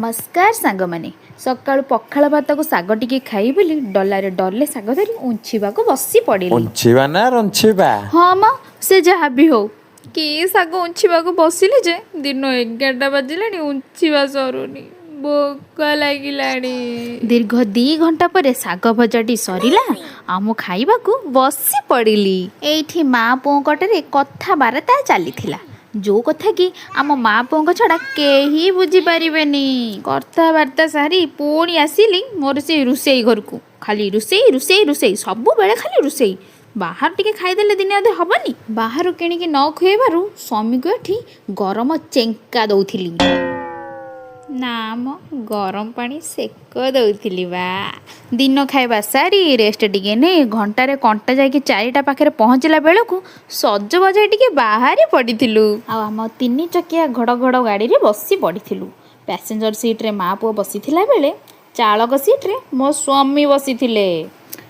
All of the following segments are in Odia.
ନମସ୍କାର ସାଙ୍ଗମାନେ। ସକାଳୁ ପଖାଳ ଭାତକୁ ଶାଗ ଟିକେ ଖାଇ ବୋଲି ଡଲାରେ ଡଲେ ଶାଗ ଧରି ଉଞ୍ଚିବାକୁ ବସି ପଡ଼ିଲି। ଉଞ୍ଚିବା ନା ରଞ୍ଚିବା? ହଁ ମ, ସେ ଯାହା ବି ହଉ, କି ଶାଗ ଉଞ୍ଚିବାକୁ ବସିଲି ଯେ ଦିନ 11ଟା ବାଜିଲାଣି, ଉଞ୍ଚିବା ସରୁନି, ଭୋକ ଲାଗିଲାଣି। ଦୀର୍ଘ 2 ଘଣ୍ଟା ପରେ ଶାଗ ଭଜାଟି ସରିଲା ଆଉ ମୁଁ ଖାଇବାକୁ ବସି ପଡ଼ିଲି। ଏଇଠି ମା ପୁଅଙ୍କଠାରେ କଥାବାର୍ତ୍ତା ଚାଲିଥିଲା, ଯୋଉ କଥା କି ଆମ ମା ପୁଅଙ୍କ ଛଡ଼ା କେହି ବୁଝିପାରିବେନି। କଥାବାର୍ତ୍ତା ସାରି ପୁଣି ଆସିଲି ମୋର ସେଇ ରୋଷେଇ ଘରକୁ। ଖାଲି ରୋଷେଇ, ରୋଷେଇ, ରୋଷେଇ, ସବୁବେଳେ ଖାଲି ରୋଷେଇ। ବାହାରୁ ଟିକେ ଖାଇଦେଲେ ଦିନେ ଅଧେ ହବନି? ବାହାରୁ କିଣିକି ନ ଖୁଆଇବାରୁ ସ୍ୱାମୀକୁ ଏଠି ଗରମ ଚେଙ୍କା ଦଉଥିଲି। ନା ମ, ଗରମ ପାଣି ସେକ ଦଉଥିଲି ବା। ଦିନ ଖାଇବା ସାରି ରେଷ୍ଟ ଟିକେ ନେଇ ଘଣ୍ଟାରେ କଣ୍ଟା ଯାଇକି 4ଟା ପାଖରେ ପହଞ୍ଚିଲା ବେଳକୁ ସଜବାଜ ହେଇ ଟିକେ ବାହାରି ପଡ଼ିଥିଲୁ ଆଉ ଆମ ତିନି ଚକିଆ ଘଡ଼ ଘଡ଼ ଗାଡ଼ିରେ ବସି ପଡ଼ିଥିଲୁ। ପ୍ୟାସେଞ୍ଜର ସିଟ୍ରେ ମା ପୁଅ ବସିଥିଲା ବେଳେ ଚାଳକ ସିଟ୍ରେ ମୋ ସ୍ୱାମୀ ବସିଥିଲେ।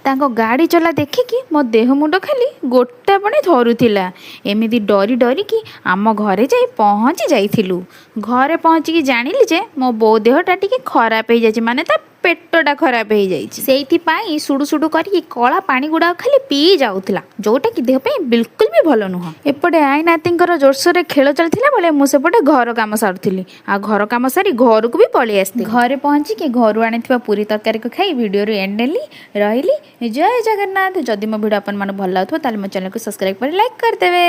ତାଙ୍କ ଗାଡ଼ି ଚଲା ଦେଖିକି ମୋ ଦେହ ମୁଣ୍ଡ ଖାଲି ଗୋଟା ପଣି ଥରୁଥିଲା। ଏମିତି ଡରି ଡରିକି ଆମ ଘରେ ଯାଇ ପହଞ୍ଚି ଯାଇଥିଲୁ। ଘରେ ପହଞ୍ଚିକି ଜାଣିଲି ଯେ ମୋ ବୋଉ ଦେହଟା ଟିକେ ଖରାପ ହେଇଯାଇଛି, ମାନେ ତା ପେଟଟା ଖରାପ ହେଇଯାଇଛି। ସେଇଥିପାଇଁ ସୁଡୁ ସୁଡୁ କରିକି କଳା ପାଣି ଗୁଡ଼ାକ ଖାଲି ପିଇ ଯାଉଥିଲା, ଯୋଉଟାକି ଦେହ ପାଇଁ ବିଲକୁଲ ବି ଭଲ ନୁହଁ। ଏପଟେ ଆଈ ନାତିଙ୍କର ଜୋରସୋରରେ ଖେଳ ଚାଲିଥିଲା ବେଳେ ମୁଁ ସେପଟେ ଘର କାମ ସାରୁଥିଲି ଆଉ ଘର କାମ ସାରି ଘରକୁ ବି ପଳେଇ ଆସିଥିଲି। ଘରେ ପହଞ୍ଚିକି ଘରୁ ଆଣିଥିବା ପୁରୀ ତରକାରୀକୁ ଖାଇ ଭିଡ଼ିଓରୁ ଏଣ୍ଡ ନେଲି। ରହିଲି, ଜୟ ଜଗନ୍ନାଥ। ଯଦି ମୋ ଭିଡ଼ିଓ ଆପଣମାନଙ୍କୁ ଭଲ ଲାଗୁଥିବ, ତାହେଲେ ମୋ ଚ୍ୟାନେଲକୁ ସବସ୍କ୍ରାଇବ୍ କରି ଲାଇକ୍ କରିଦେବେ।